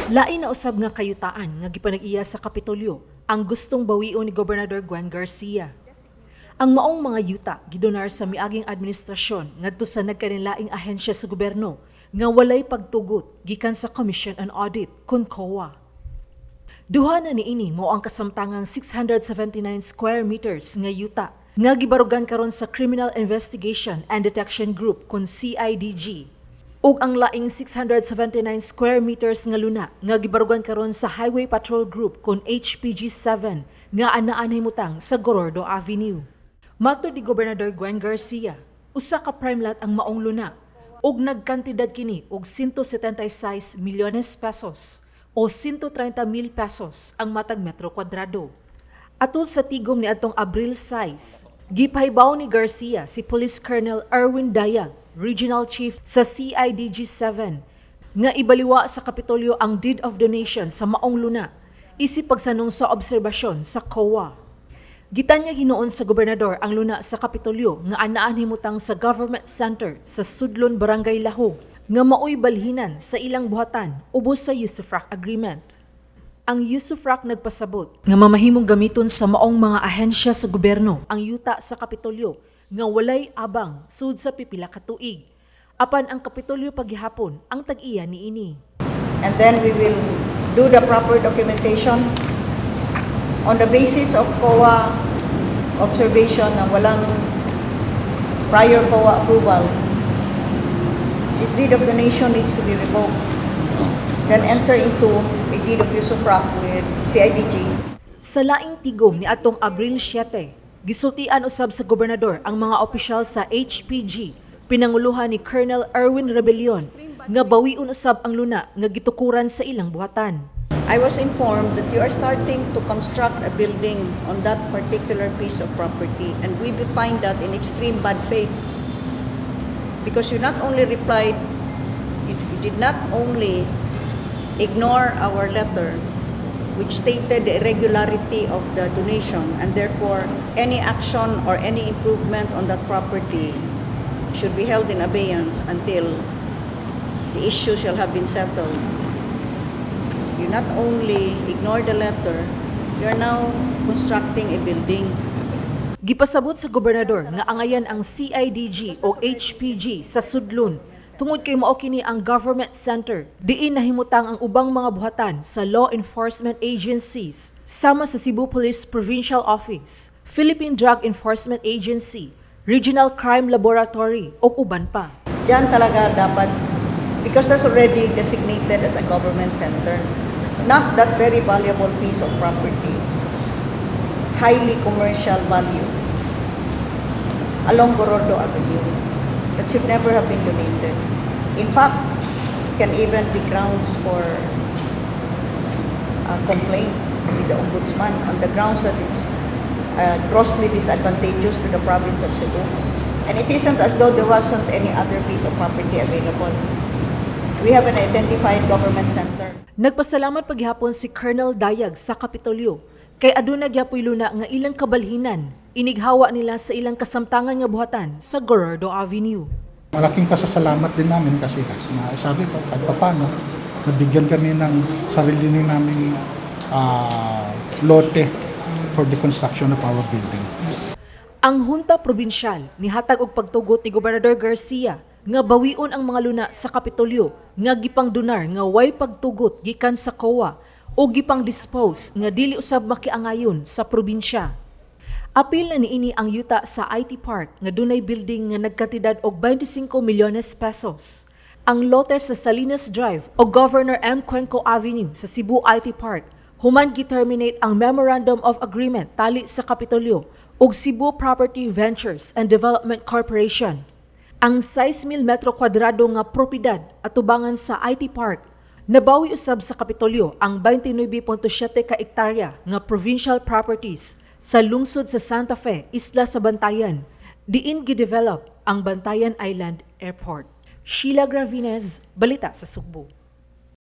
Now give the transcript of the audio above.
Lain na usab nga kayutaan nga gipanag-iya sa Kapitolyo ang gustong bawion ni Gobernador Gwen Garcia. Ang maong mga yuta gidonar sa miaging administrasyon ngadto sa nagkanilaing ahensya sa gobyerno nga walay pagtugot gikan sa Commission on Audit kon COA. Duha na niini mao ang kasamtangang 679 square meters nga yuta nga gibarugan karon sa Criminal Investigation and Detection Group kon CIDG ug ang laing 679 square meters nga luna nga gibarugan karon sa Highway Patrol Group kon HPG 7 nga anaan himutang sa Gorordo Avenue. Matod ni Gobernador Gwen Garcia, usa ka prime lot ang maong luna ug nagkantidad kini og 176 milyones pesos o 130 mil pesos ang matag metro kwadrado. Atol sa tigom ni atong Abril 6, gipahibaw ni Garcia si Police Colonel Erwin Dayag, Regional Chief sa CIDG 7, nga ibaliwa sa Kapitolyo ang deed of donation sa maong luna, isip pagsanong sa obserbasyon sa COA. Gitanyag hinuon sa gobernador ang luna sa Kapitolyo nga anaan himutang sa Government Center sa Sudlon, Barangay Lahug, nga maoy balhinan sa ilang buhatan ubos sa Usufruct Agreement. Ang Usufruct nagpasabot nga mamahimong gamiton sa maong mga ahensya sa gobyerno ang yuta sa Kapitolyo nga walay abang sud sa pipila ka tuig. Apan ang Kapitolyo paghihapon ang tag-iya niini. And then we will do the proper documentation on the basis of COA observation na walang prior COA approval. This deed of donation needs to be revoked. Then enter into a deed of usufruct with CIDG. Sa laing tigom ni atong Abril 7, gisultian usab sa gobernador ang mga opisyal sa HPG pinanguluhan ni Colonel Erwin Rebellion nga bawion usab ang luna nga gitukuran sa ilang buhatan. I was informed that you are starting to construct a building on that particular piece of property, and we find that in extreme bad faith. Because you not only replied, you did not only ignore our letter, which stated the irregularity of the donation, and therefore any action or any improvement on that property should be held in abeyance until the issue shall have been settled. You not only ignore the letter, you are now constructing a building. Gipasabot sa gobernador nga angayan ang CIDG o HPG sa Sudlon tungod kay mao kini ang government center diin nahimutang ang ubang mga buhatan sa law enforcement agencies sama sa Cebu Police Provincial Office, Philippine Drug Enforcement Agency, Regional Crime Laboratory ug uban pa. Diyan talaga dapat, because that's already designated as a government center, not that very valuable piece of property, highly commercial value, along Gorordo Avenue, that should never have been donated. In fact, can even be grounds for a complaint with the ombudsman on the grounds that it's grossly disadvantageous to the province of Cebu. And it isn't as though there wasn't any other piece of property available. We have an identified government center. Nagpasalamat paghapon si Colonel Dayag sa Kapitolyo kay aduna gyapoy luna nga ilang kabalhinan inighawa nila sa ilang kasamtangan nga buhatan sa Gorordo Avenue. Malaking pasasalamat din namin kasi na sabi ko kahit papano nabigyan kami ng sarili naming lote for the construction of our building. Ang Hunta Probinsyal nihatag og pagtugot ni Gobernador Garcia nga bawion ang mga luna sa Kapitolyo nga gipangdonar nga way pagtugot gikan sa COA o gipang-dispose nga dili usab makiangayon sa probinsya. Apil na niini ang yuta sa IT Park nga dunay building nga nagkantidad og 25 milyones pesos. Ang lote sa Salinas Drive o Governor M. Cuenco Avenue sa Cebu IT Park human gi-terminate ang Memorandum of Agreement tali sa Kapitolyo ug Cebu Property Ventures and Development Corporation. Ang 6,000 metro kwadrado nga propiedad atubangan sa IT Park. Nabawi usab sa Kapitolyo ang 29.7 ka ektarya nga provincial properties sa lungsod sa Santa Fe, Isla sa Bantayan. Diin gidevelop ang Bantayan Island Airport. Sheila Gravines, Balita sa Sugbo.